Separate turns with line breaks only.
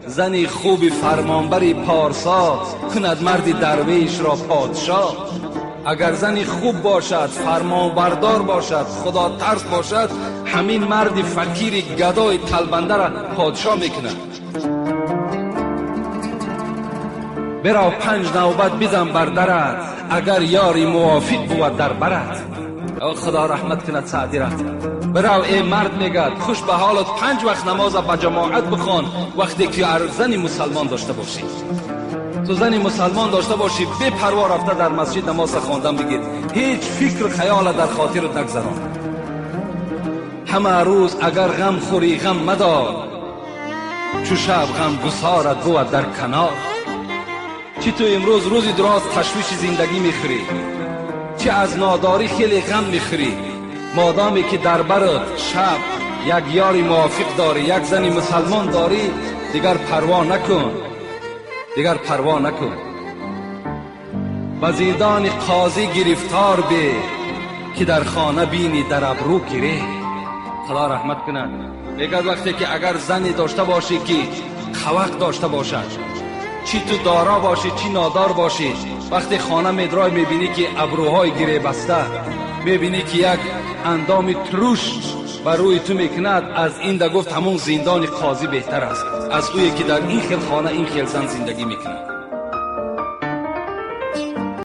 Зани хуби фармонбари порсо кунад марди дарвешро подшоҳ. Агар зани хуб бошад, фармонбардор бошад, худотарс бошад, ҳамин марди фақири гадои талбандаро подшоҳ мекунад. Бирав панҷ навбат бизан бар дарат, агар ёри мувофиқ бувад дар барат. Худо раҳмат кунад Саъдиро. Бирав эй мард, мегӯяд, хуш ба ҳолат, панҷ вақт намоза ба ҷамоат бихон, вақте ки зани мусалмон дошта бошӣ. Ту зани мусалмон дошта бошӣ, бепарво рафта дар масҷид намоза хондан бигир, ҳеҷ фикру хаёла дар хотират нагзарон. Ҳама рӯз агар ғам хӯрӣ ғам мадор, чу шаб ғамгусорат бувад дар канор. Чӣ ту имрӯз рӯзи дуроз ташвиши зиндагӣ мехӯрӣ, чӣ аз нодорӣ хеле ғам мехӯрӣ, модоме ки дар барат шаб як ёри мувофиқ дорӣ, як зани мусалмон дорӣ, дигар парво накун, дигар парво накун. Ба зиндони қозӣ гирифтор бе, ки дар хона бинӣ дар абрӯ гире. Худо раҳмат кунад. Мегӯяд вақте ки агар зане дошта бошӣ ки қавақ дошта бошад, чӣ ту дора бошӣ, чӣ нодор бошӣ, вақте хона медрой мебинӣ ки абрӯҳои гиребаста, мебинӣ ки як андоми туруш ба рӯи ту мекунад, аз ин да гуфт ҳамон зиндони қозӣ беҳтар аст аз ӯе ки дар ин хел хона ин хел зан зиндагӣ мекунад.